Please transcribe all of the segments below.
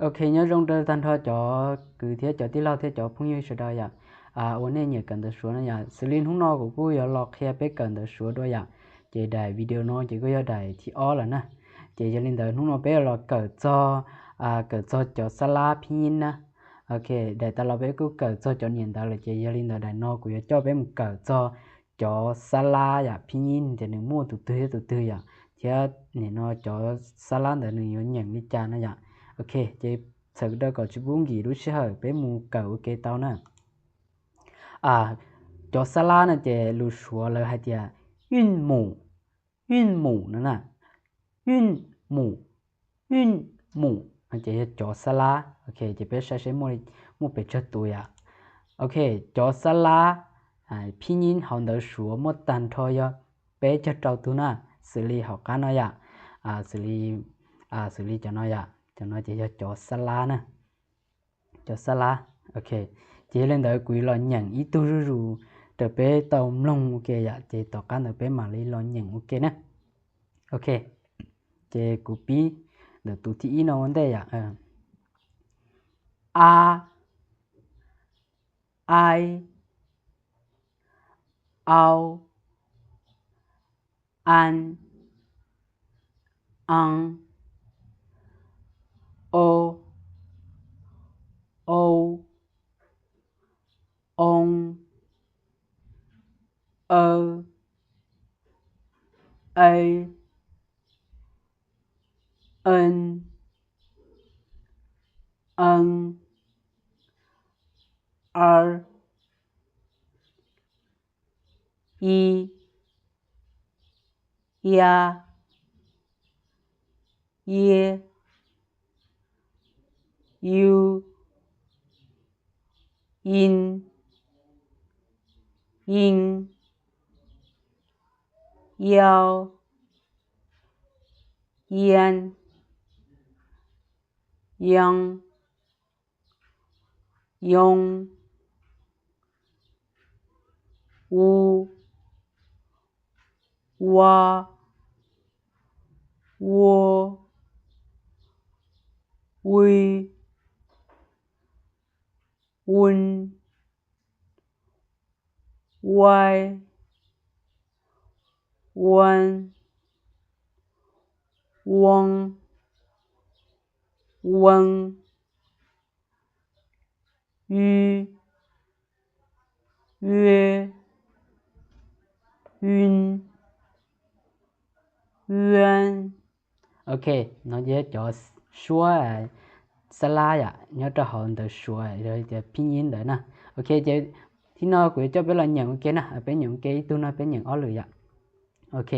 Ok, nyob zoo rau tag nrho cov kwv thiab cov tij laug thiab cov phooj ywg sawv daws yom, uas nej nyiam kawm ntawv Suav no yom. Xws li hnub no kuv kuj yuav los qhia peb kawm ntawv Suav dua yom. Ces daim video no ces kuj yog daim thib ob lawm na. Ces yog li ntawd hnub no peb los kawm txog, kawm txog cov xab lab phib nyib na. Ok, daim tas los peb kuj kawm txog cov niam ntawv lawm, ces yog li ntawd daim no kuv yuav coj peb mus kawm txog cov xab lab yom, phib nyib tias nws muaj tus twg thiab tus twg yom, thiab nim no cov xab lab ntawd nws yuav nyeem li cas no yom. Ok, ces txhawm daws kom tsis pub nkim lub sij hawm, peb mus kawm ua ke tau na. Cov xab lab no ces lus Suav lawv hais tias 韻母, 韵母 no na, 韵母, 韵母 no ces yog cov xab lab. Ok, ces peb saib seb muaj pes tsawg tus yom. Ok, cov xab lab phib nyib hauv ntawv Suav muaj tag nrho yog peb caug rau tug na, xws li hauv qab no yom, xws li, xws li cov no yom, cov no ces yog cov xab lab na. Cov xab lab. Ok, ces yog li ntawd kuv yuav los nyeem ib tug zuj zus rau peb tau mloog ua ke yom, ces tom qab ntawd peb mam li los nyeem ua ke na. Ok, ces kuv pib ntawm tus thib ib no ua ntej yom. A, ai, au, an, an, o, ou, on, aw, ai, an, an, ar, i, ia, ie, iu, in, in, iau, ian, ion, ion, u, ua, ua, ui, un, uai, uan, uon, uon, u, ue, un, uan. Ok, no ces cov suab xab lab yom, nyob rau hauv ntawv Suav yog tias phib nyib ntawd na. Ok, ces thib no kuv yuav coj peb los nyeem ua ke na, peb nyeem ua ke ib tug no peb nyeem ob lwm yom. Ok,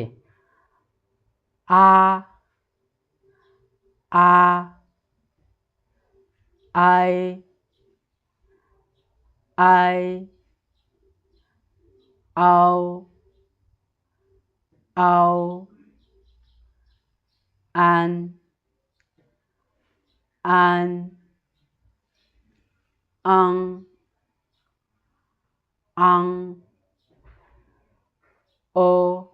a, a, ai, ai, au, au, an, an, an, an, o,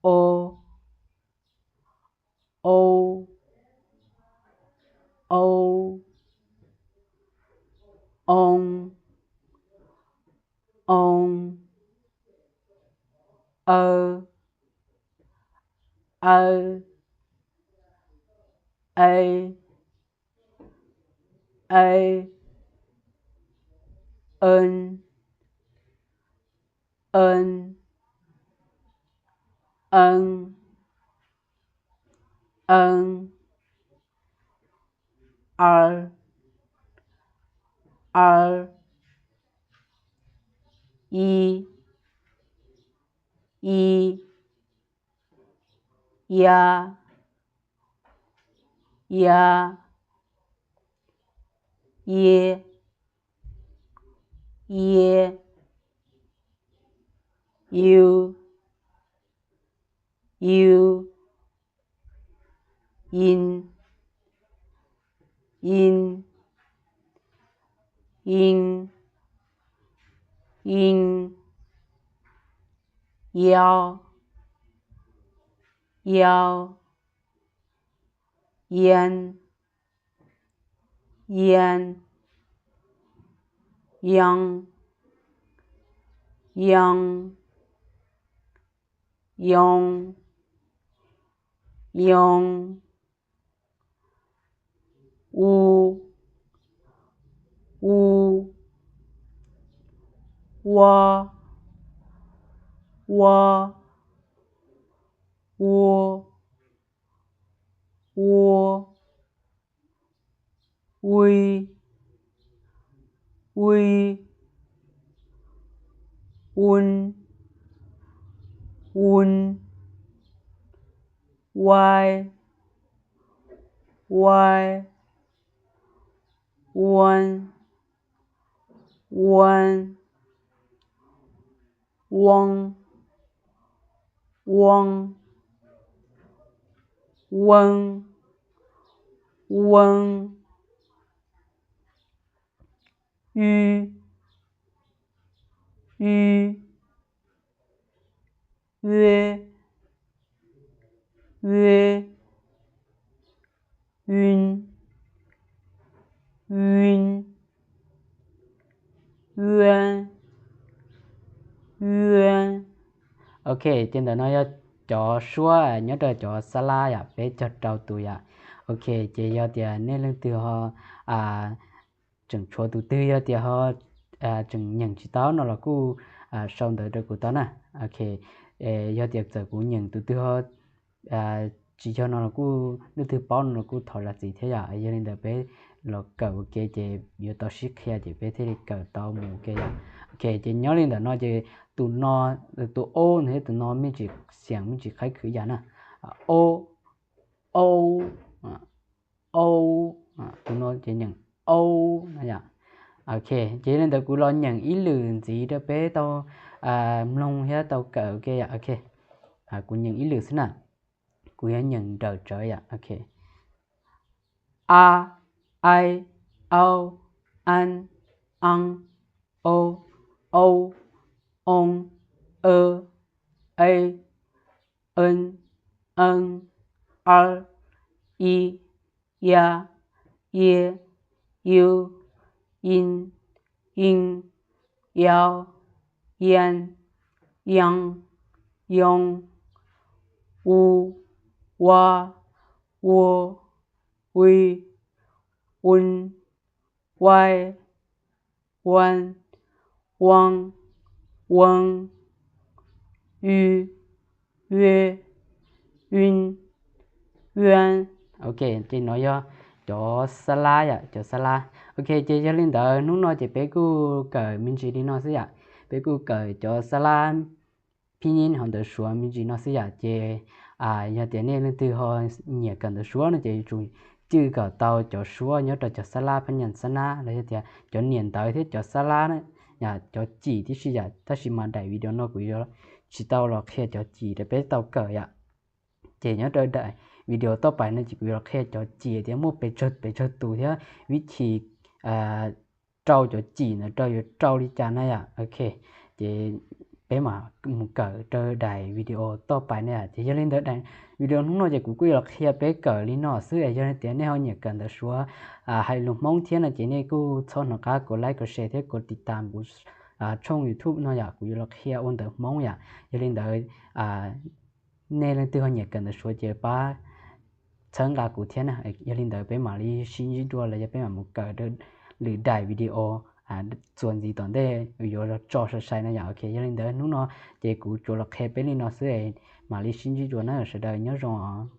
o, ou, ou, on, on, aw, aw, ai, ai, an, an, an, an, ar, ar, i, i, ia, ia, ie, ie, iu, iu, in, in, in, in, iau, iau, ian, Yan, yong, yong, yong, yong. U, u, ua, ua, u, u, ui, ui, un, un, uai, uai, uan, uan, uoo, uoo, uoo, uoo, u, u, u, u, un, un, uan, uan. Ok, ces ntawm no yog cov suab nyob rau cov xab lab yom, peb cog rau tus yom. Ok, ces yog tias nej leej twg ho tseem tshuav tus twg yog tias ho tseem nyeem tsis tau no los kuj sau ntawv rau kuv tau na. Ok, yog tias txawm kuv nyeem tus twg ho tsis yog no los kuj, leej twg paub no los kuj thov zam txim thiab yom. Yog li ntawd peb los kawm ua ke ces yuav tau sib qhia ces peb thiaj li kawm tau mus ua ke yom. Ok, ces nyob li ntawm no ces tus no, tus o no thiab tus no me ntsis xiam me ntsis qhaib khwv yam na. O, o, o, tus no ces nyeem o no yom. Ok, ces li ntawd kuv los nyeem ib lwm ntxiv rau peb tau mloog thiab tau kawm ua ke yom. Ok, kuv nyeem ib lwm xwb na. Kuv yuav nyeem nrawm tsawv yom. Ok, a, ai, au, an, an, o, o, on, o, e, en, en, ar, i, ia, ie, iu, in, in, iau, ian, ian, ion, u, ua, uo, ui, un, uai, uan, uon, uon, u, ue, un, uan. Ok, ces no yog cov xab lab yom, cov xab lab. Ok, ces yog li ntawd hnub no ces peb kuj kawm me ntsis li no xwb yom. Peb kuj kawm cov xab lab phib nyib hauv ntawv suav me ntsis no xwb yom. Ces yog tias nej leej twg ho nyiam kawm ntawv suav no ces yuav tsum cwj kom tau cov suab nyob rau cov xab lab phab nyas xab nab los yog tias cov niam ntawv thiab cov xab lab, cov cim tib si yom. Tab sis mas daim video no kuv yuav tsis tau los qhia cov cim rau peb tau kawm yom. Ces nyob rau daim video toj pais no ces kuv yuav los qhia cov cim tias muaj pes tsawg pes tsawg tus thiab vib thim rau cov cim ntawd rau yuav rau li cas na yom. Ok, ces peb mam mus kawm rau daim video toj pais na yom. Ces yog li ntawd daim video hnub no ces kuv kuj yuav los qhia peb kawm li no xwb es yog tias nej ho nyiam kawm ntawv suav hais lus Hmoob thiab no ces nej kuj txhob hnov qab kom like kom share thiab kom tiv tas kuv tshooj YouTube no yom, kuv yuav los qhia ua ntawv Hmoob yom. Yog li ntawd nej leej twg ho nyiam kawm ntawv suav ces pab txhawb nqa kuv thiab na. Yog li ntawd peb mam li sib ntsib dua los yog peb mam mus kawm lwm daim video txuas ntxiv tom ntej yuav los tso sai sai na yom. Ok, yog li ntawd hnub no ces kuv tsuas los qhia peb li no xwb, mam li sib ntsib dua na sawv daws nyob zoo os.